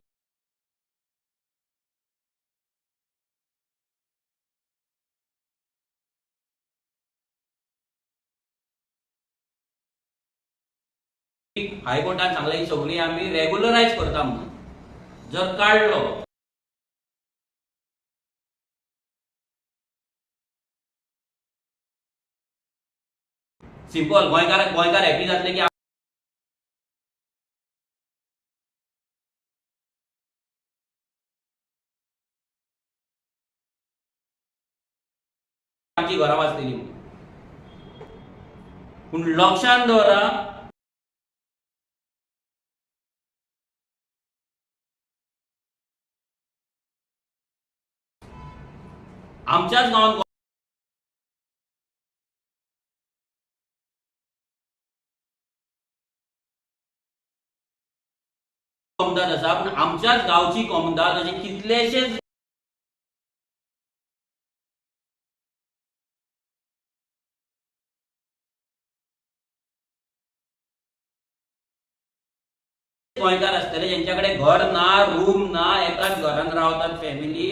हायकोर्टान सांगलें ही सगळी आमी रेगुलरायज करता म्हणून जर काडलो सिंपल गोंयकार गोंयकार हॅपी जातले की आमची घरां वाचतली म्हणून. पूण लक्षांत दवरा, आमच्याच गांवांत कोमदाद आसा, पूण आमच्याच गांवची कोमदाद अशे कितलेशेच गोंयकार आसतले ज्यांच्या कडेन घर ना, रूम ना, एकाच घरान रावतात फॅमिली.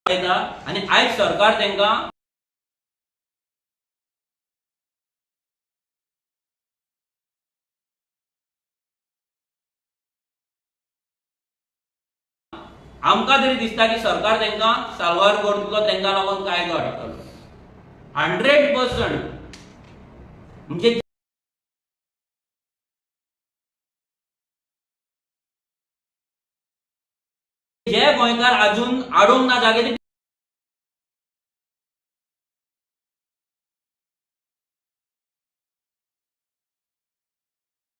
आनी आयज सरकार तांकां आमकां तरी दिसता की सरकार तांकां साल्वार करतलो, तांकां लागून कायदो हाडटलो 100%. म्हणजे जे गोंयकार अजून आडोंक ना जागे ते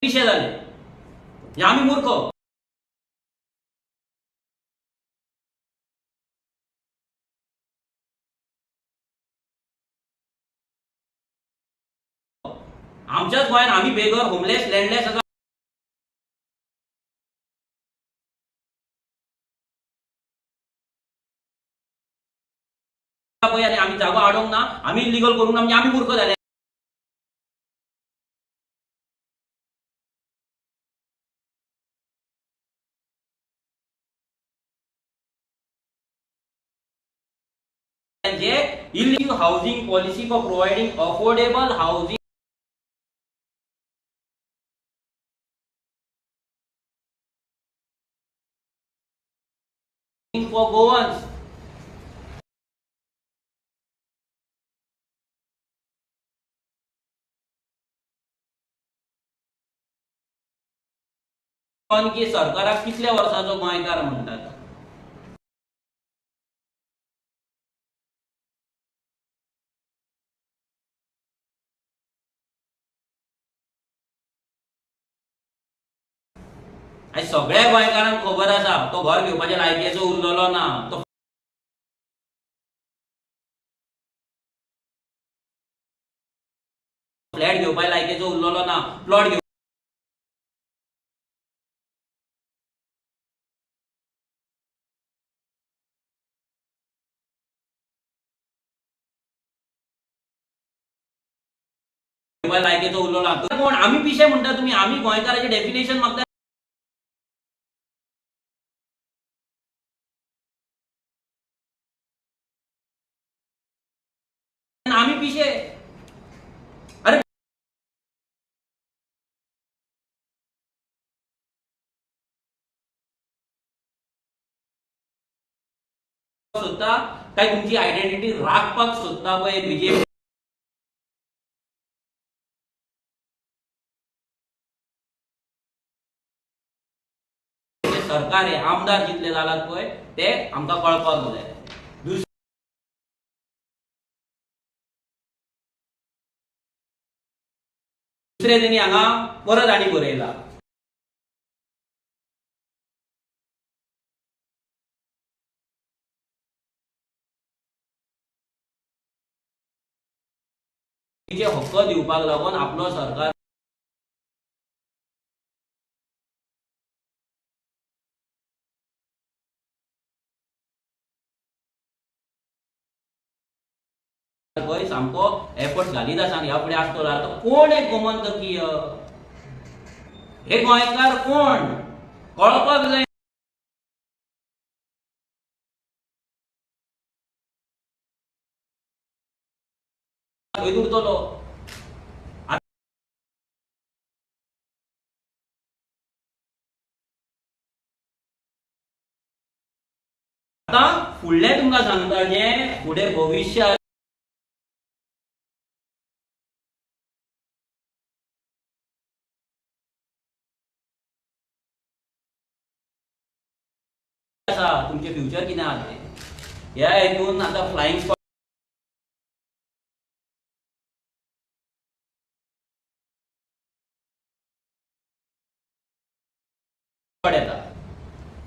पिशे जाले, हे आमी मूर्ख. आमच्याच गोंयांत आमी बेघर, होमलेस, लँडलेस आसा. पळय आनी आमी जागो हाडूंक ना, आमी इलिगल करूंक ना, म्हणजे आमी मूर्ख जाले. जे illegal housing policy for providing affordable housing for Goans. की सरकाराक कितल्या वर्साचो गोंयकार म्हणटात? आयज सगळ्या गोंयकारांक खबर आसा तो घर घेवपाच्या लायकीचो उरलेलो ना, तो फ्लॅट घेवपाच्या लायकीचो उरलेलो ना, प्लॉट लायकेचो उरलो ना. कोण आमी पिशे म्हणटा तुमी? आमी गोंयकाराचें डेफिनेशन मागता आमी पिशे? अरे सोदता काय तुमची आयडेंटिटी राखपाक सोदता पळय बीजेपी सरकार, हे आमदार जितले जालात पळय ते आमकां कळपाक जाय. दुसरें तेणी हांगा परत आनी बरयला, हक्क दिवपाक लागून आपलो सरकार पळय सामको एफर्ट घालीत आसा आनी ह्या फुडें आसतलो. आतां कोण हे गोमंतकीय, हे गोंयकार कोण कळपाक जाय. खंय उरतलो? आतां फुडलें तुमकां सांगता, जें फुडें भविश्य आसा, तुमचें फ्युचर कितें आसा तें. ह्या हेतून आतां फ्लायिंग स्क्वॉड येता,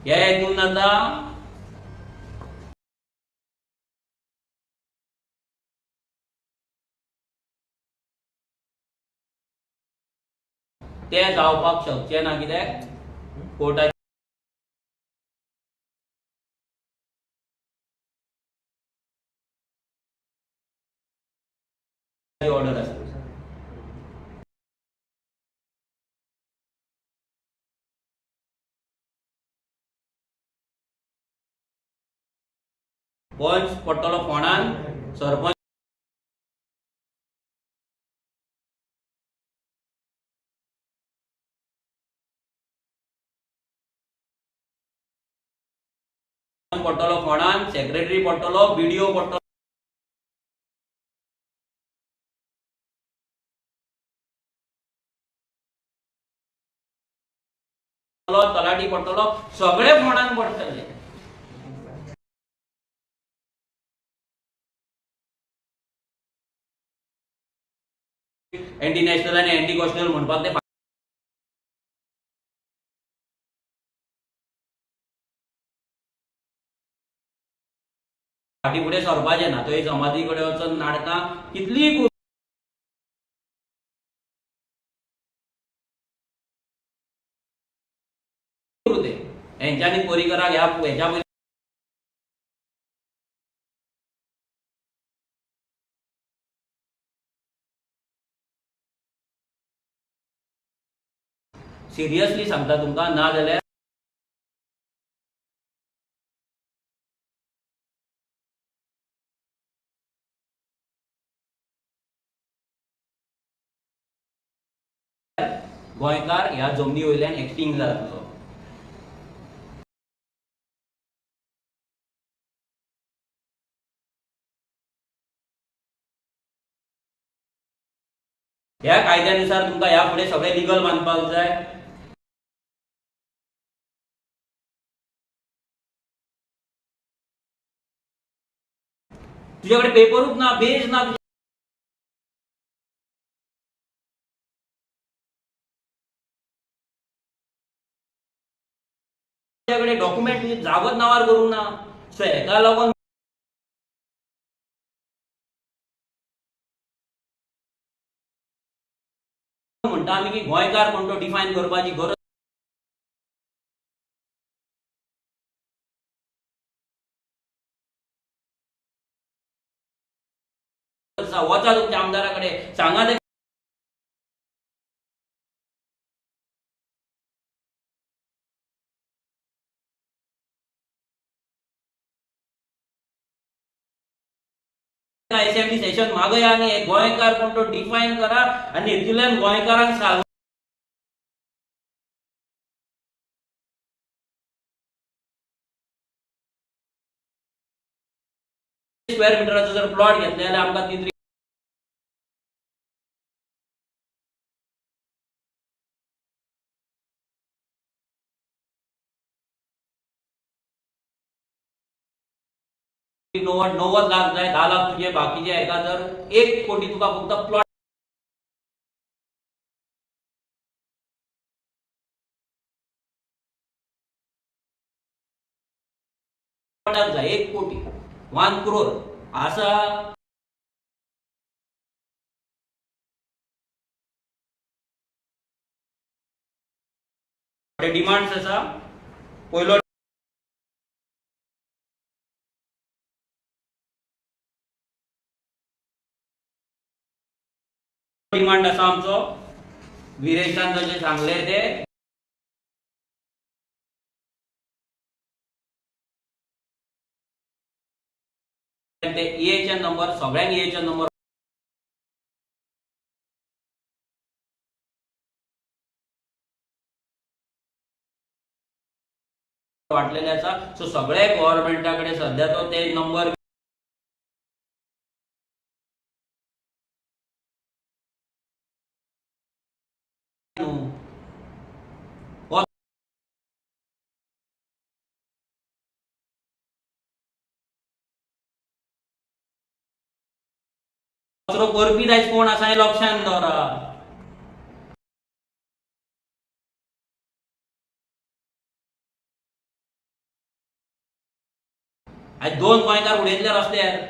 ह्या हेतून आतां तें जावपाक शकचें ना, कित्याक कोर्टाची ऑर्डर आसा. पंच पडटलो फोंडान, सरपंच पडटलो फोंडान, सेक्रेटरी पडटलो, बीडीओ पडटलो, तलाठी पडटलो, सगळे फोंडान पडटले. एंटी नॅशनल आनी एंटी कॉन्स्टिट्युशनल म्हणपाक ते फाटीं फुडें सरपाचें ना. थंय समाधी कडेन वचून नाटकां कितलीं करूं ते हेंच्यांनी पर्रीकराक ह्या हेच्या पयलीं सिरियसली सांगता तुमकां, ना जाल्यार गोंयकार ह्या जमनी वयल्यान एक्सटिंग जातलो. ह्या कायद्यानुसार तुमकां ह्या फुडें सगळें लिगल बांदपाक जाय. तुझ्याकडे पेपरूच ना, बेज ना, तुझ्याकडे डॉक्युमेंट तुझे जागत नावार करूंक ना. सो हेका लागून म्हणटा आमी की गोंयकार कोण तो डिफायन करपाची गरज वचा तुमच्या आमदारा कडेन सांगा ते असेंब्ली सेशन मागया आनी हे गोंयकार कोण तो डिफायन करा आनी हेतूंतल्यान गोंयकारांक स्क्वेअर मिटराचो जर प्लॉट घेतले जाल्यार आमकां 3 90 लाख जाय, 10 लाख तुजे बाकीचे हेका जर 1 कोटी तुका फक्त प्लॉट जाय, 1 कोटी 1 करोड आसा. डिमांड्स आसा. पयलो डिमांड आसा आमचो, विरेशान जशें सांगलें ते ते EHN number, सगळ्यांक EHN number वाटलेले आसा. सो सगळे गव्हर्मेंटा कडेन सद्या तो ते नंबर कचरो करपी दायज कोण आसा हें लक्षांत दवरा. आयज 2 गोंयकार उडयतले रस्त्यार.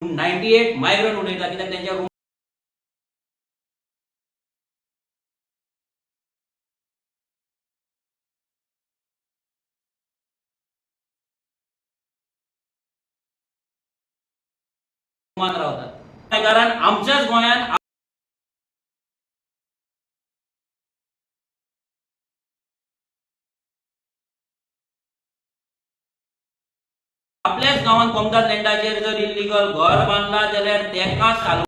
पूण 98 मायग्रंट उडयता कित्याक तेंच्या रुमान रावतात. कारण आमच्याच गोंयांत आपल्याच गांवांत कोमदाद लँडाचेर जर इल्लीगल घर बांदला जाल्यार तेका आसा,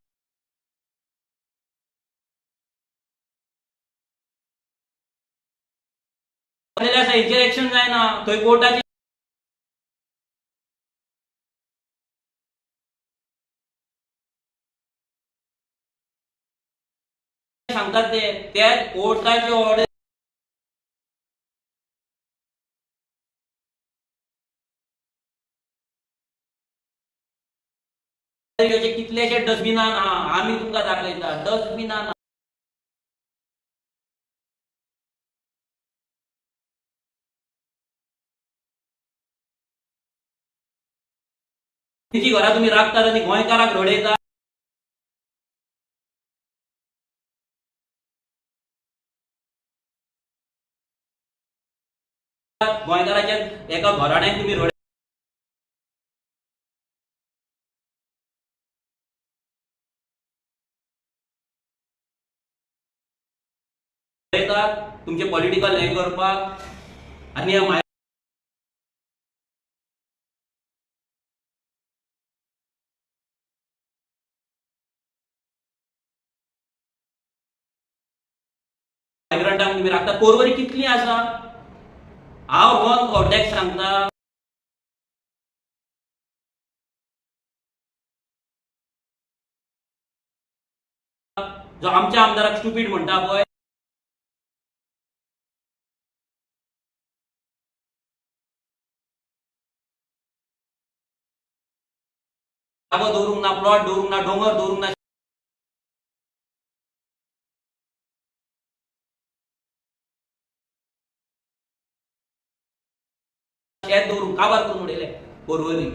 हेचेर एक्शन जायना. थंय कोर्टाची सांगतात ते त्या कोर्टाचे ऑर्डर कितलेशे डस्टबिनान आमी तुमकां दाखयता डस्टबिनान. तेंची घरां तुमी राखतात आनी गोंयकाराक रडयतात. गोंयकाराच्या एका घराण्याक तुमी रडयतात तुमचे पॉलिटिकल हें करपाक. आनी मायग्रंटांक तुमी राखतात. पोरवरी कितली आसा हांव रोहन खवंट्याक सांगता, जो आमच्या आमदाराक स्टुपीड म्हणटा पळय, जागो दवरूंक ना, प्लॉट दवरूंक ना, दोंगर दवरूंक ना, शेत दवरूंक काबार करून उडयले पोरवरी.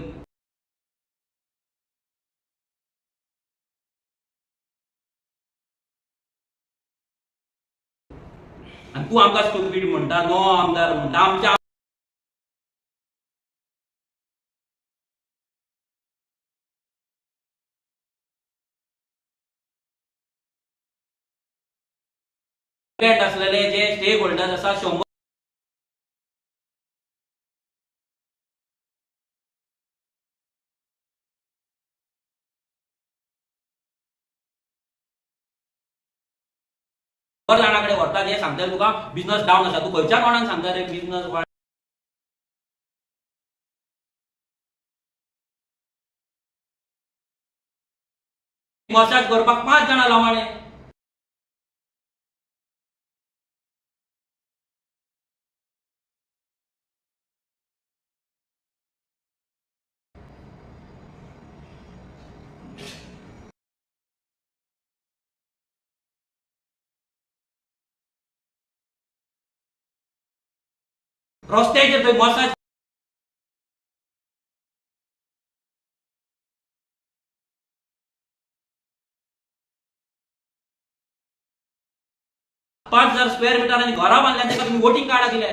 आनी तूं आमकां स्टुपीड म्हणटा, नो आमदार म्हणटा. आमच्या डिपेंड असलेले जे स्टेक होल्डर्स आसा 100 जाणां कडेन व्हरतात. हे सांगतले तुका बिझनस डावन आसा. तूं खंयच्या कोणाक सांगता रे बिझनस? मसाज करपाक 5 जाणां लवाणे. रस्त्याचेर थंय मसाज 5000 स्क्वेअर मिटर आनी घरां बांदल्या, ताका तुमी वोटींग कार्डां दिले.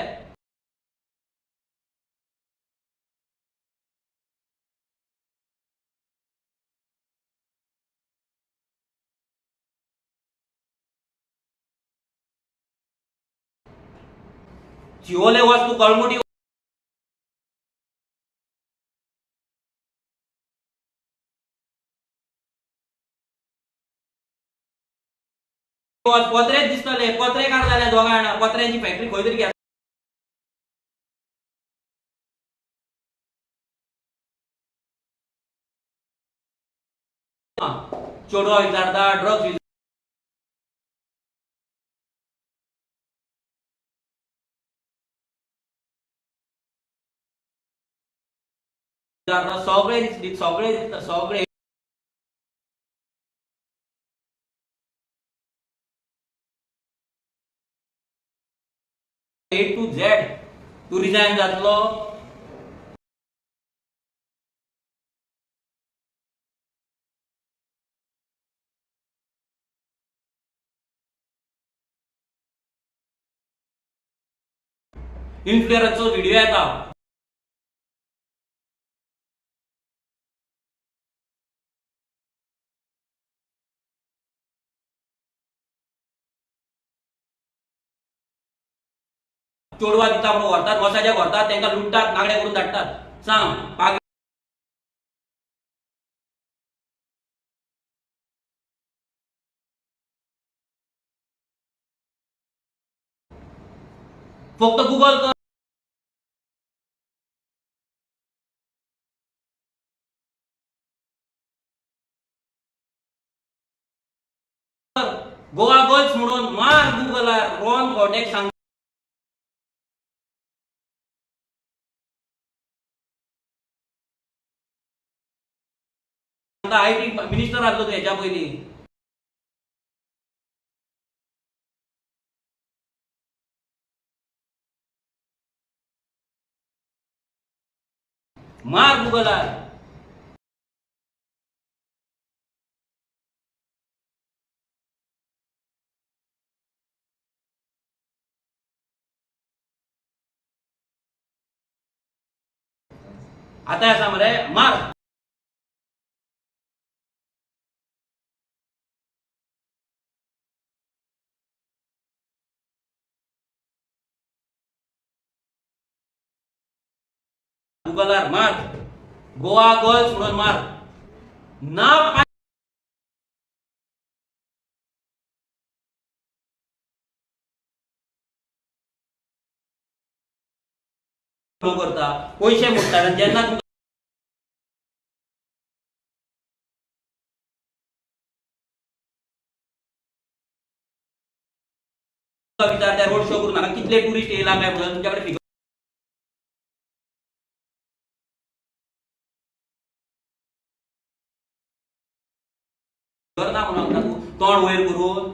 शिवोले वच तूं, कळमुटी वच, पत्रेच दिसतले. पत्रेकार जाले दोगां जाणां. पत्र्यांची फॅक्टरी खंय तरी चेडवा विचारता, ड्रग्स विचारता, सगळे दिसली, सगळे दिसता, सगळे ए टू झेड. तूं रिजायन जातलो. इन्फ्लुएन्सरचो व्हिडिओ येता. चेडवा दिता म्हणून व्हरतात, वसाज्याक व्हरतात, तांकां लुट्टात, नागडे करून धाडटात. सांग फक्त गुगल कर. गोवा गर्ल्स म्हणून मार गुगलार. रॉन कॉन्टॅक्ट सांग. IT minister आसलो तूं हेच्या पयलीं. मार गुगलार. आतां आसा मरे मार. गुगलार मार गोवा गर्ल्स म्हणून मार. ना करता पयशे मोडटा जेन्ना तुमकां विचारता रोड शो करून हांगा कितले टुरिस्ट येयला काय म्हणून तुमच्याकडे फिगर ना म्हणून सांगता तूं तोंड वयर करून.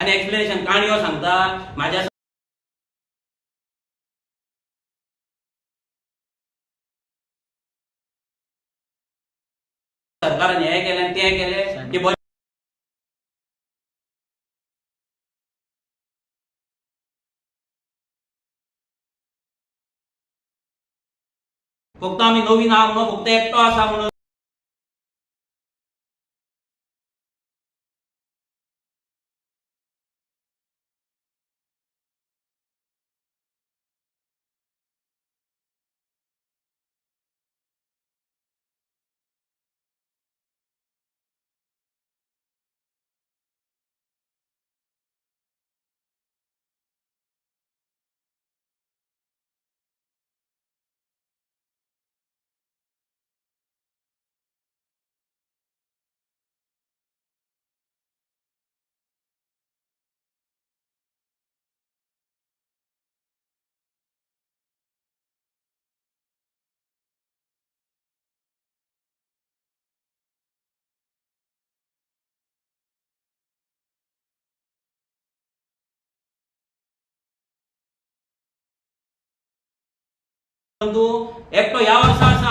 आनी एक्सप्लेनेशन काणयो सांगता म्हाज्या सरकारान हें केलें आनी तें केलें की फक्त आमी नवीन आहा म्हणून, फक्त एकटो आसा म्हणून. परंतु एकटो ह्या वर्सा आसा.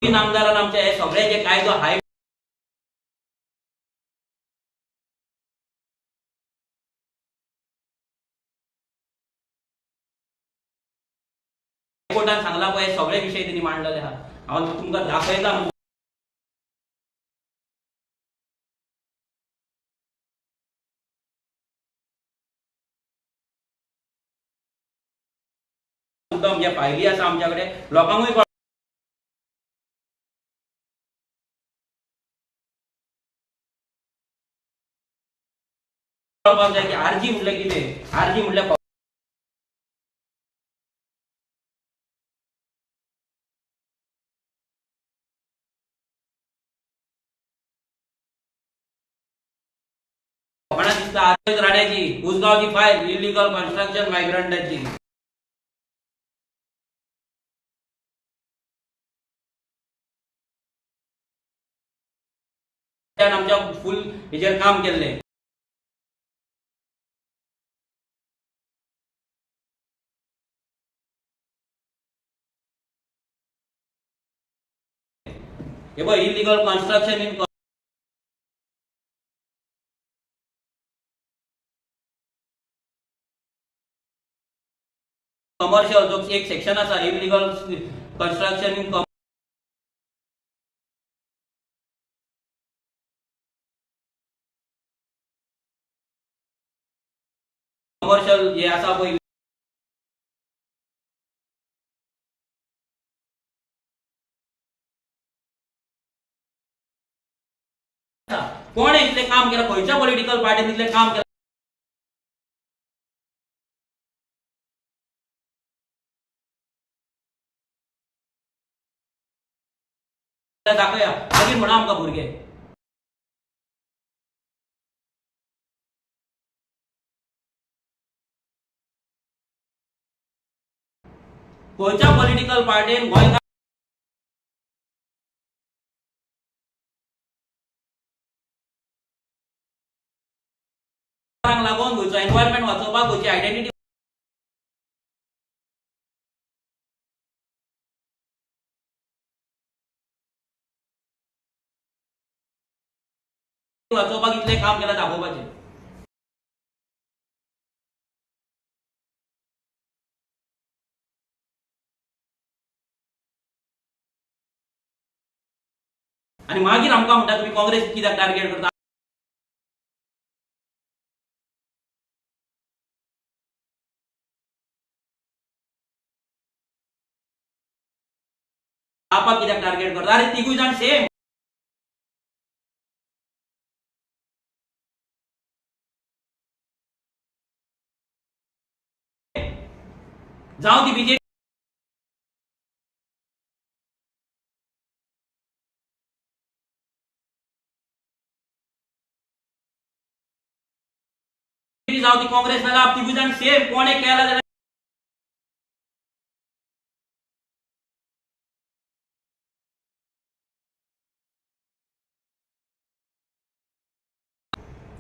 आमदारान आमचे हे सगळे जे कायदो हाय हायकोर्टान सांगला पळय, हे सगळे विशय तेणी मांडलेले आहा. हांव तुमकां दाखयता. मुद्दम जे फायली आसा आमच्या कडेन, लोकांकूय कळपाक जाय की आरजी म्हटल्यार कितें. आरजी म्हटल्यार कोणा दिसता आरजी राण्याची उसगांवची फायल इलिगल कन्स्ट्रक्शन मायग्रंटाची. आमच्या फूल हेजेर काम केल्लें. हे पळय इलिगल कन्स्ट्रक्शन इन कमर्शियल जो एक सेक्शन आसा, इलिगल कन्स्ट्रक्शन इन कमर्शियल हे आसा पळय, कोण इतलें काम केलां, खंयच्या पॉलिटिकल पार्टीन इतलें काम केलां दाखया. मागीर म्हणा आमकां भुरगे. खंयच्या पॉलिटिकल पार्टीन गोंयकार लागून गोंयचो एनवायरमेंट वाचोवपाक, गोंयची आयडेंटिटी वाचोवपाक इतलें काम केलां दाखोवपाचें. आनी मागीर आमकां म्हणटा तुमी काँग्रेस कित्याक टार्गेट करता. आपाक कित्याक टार्गेट करता? अरे तिगूय जाण सेम. जावं ती बीजेपी जावं ती काँग्रेस, नाल्यार तिगूय जाण सेम. कोणे केला जाल्यार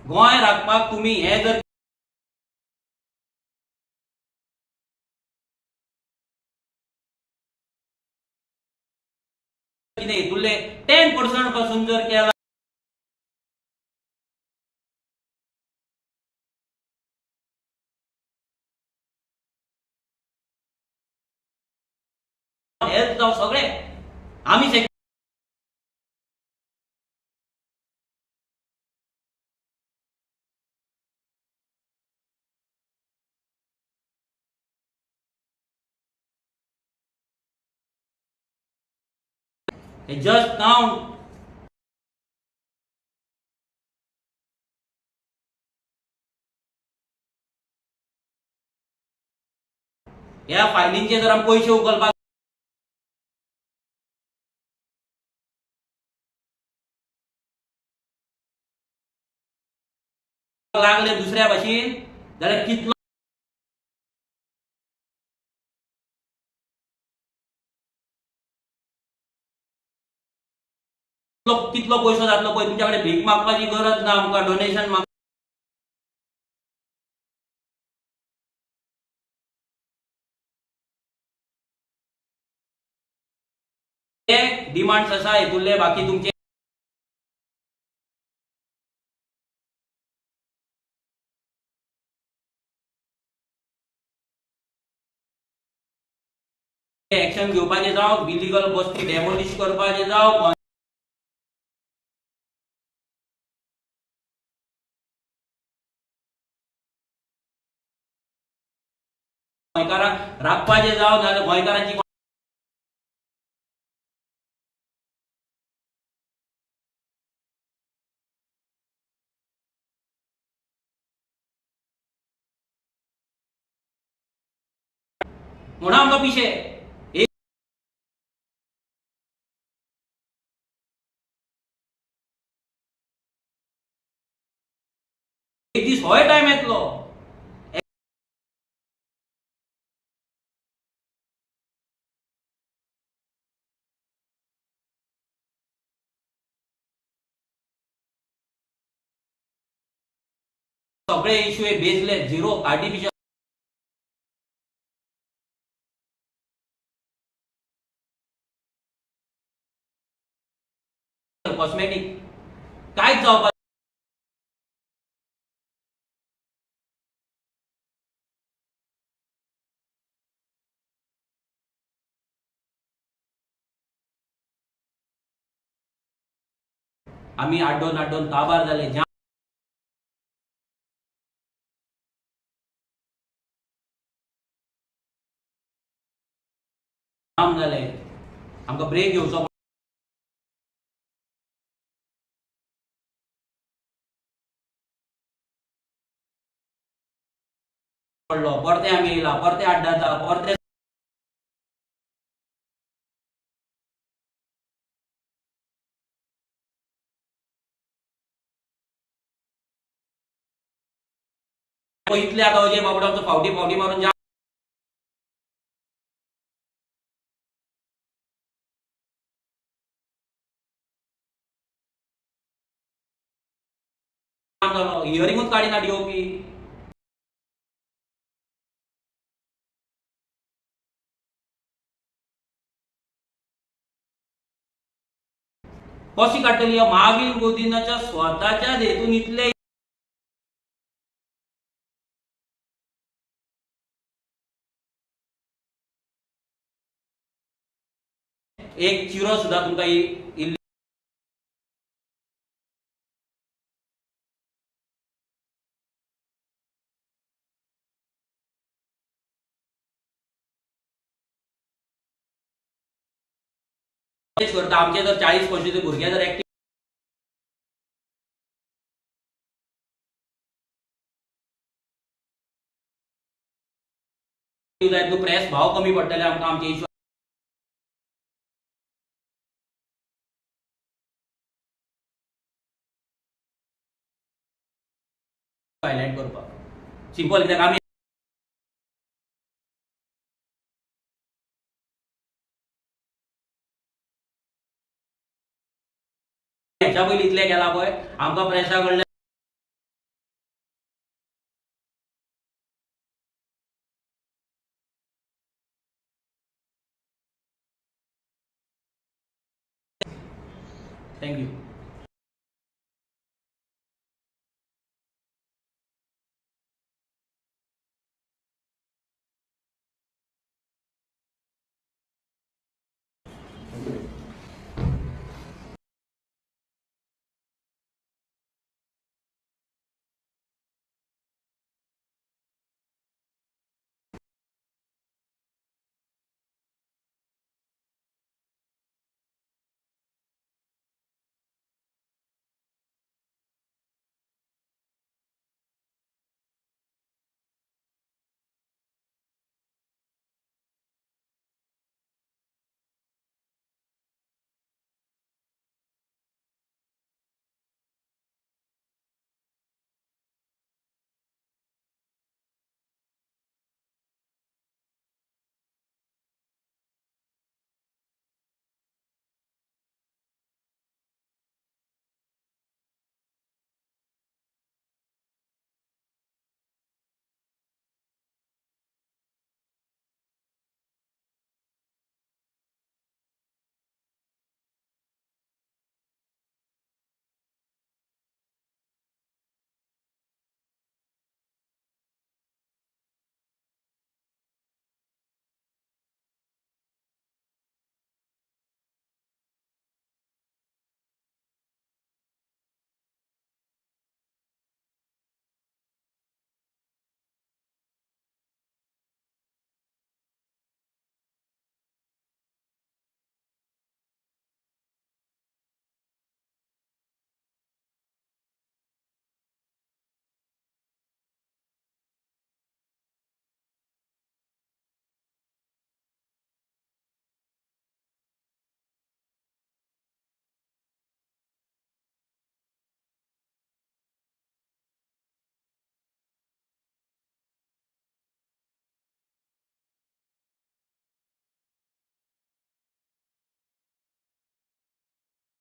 गोंय राखपाक तुमी हे जर कितें हितूंतले 10% पासून जर केला हेल्थ जावं सगळे आमी जस्ट काउंट. ह्या फायलींचे जर आमी पयशे उखलपाक लागले दुसऱ्या भाशेन जाल्यार कितलो कितलो पयसो जातलो पळय. तुमच्या कडेन भीक मागपाची गरज ना, आमकां डोनेशन माग डिमांड्स आसा हेतूंतले. बाकी तुमचे एक्शन घेवपाचें जावं, इलिगल वस्ती डेमोलिश करपाचें जावं, गोंयकारांक राखपाचें जावं, नाजाल्यार गोंयकारांची म्हणून आमकां पिशे. एक दीस होय टायम येतलो. सगळे इश्यू हे बेसले झिरो आर्टिफिशियल कॉस्मेटीक कांयच जावपाक. आमी आड्डोन आड्डोन काबार जाले. जाम जाले. आमकां ब्रेक घेवचो पडलो. परते आमी येयला, परते आड्डाता, परते इतले आतां अजय बाबडो आमचो फावटी फावटी मारून जाम जालो. हियरिंगूच काडिना डीओपी. कशी काडटली? महावीर गोदिनाच्या स्वताच्या हेतून इतले एक चिरो सुद्धा तुमकां इल्ली करता. आमचे जर 40-25 भुरगे जर एक्टिव्ह जायत न्हू, प्रेस भाव कमी पडटले आमकां, आमचे इशू हायलायट करपाक सिंपल. कित्याक आमी हेच्या पयलीं इतलें केलां पळय, आमकां प्रेसा कडल्यान thank you.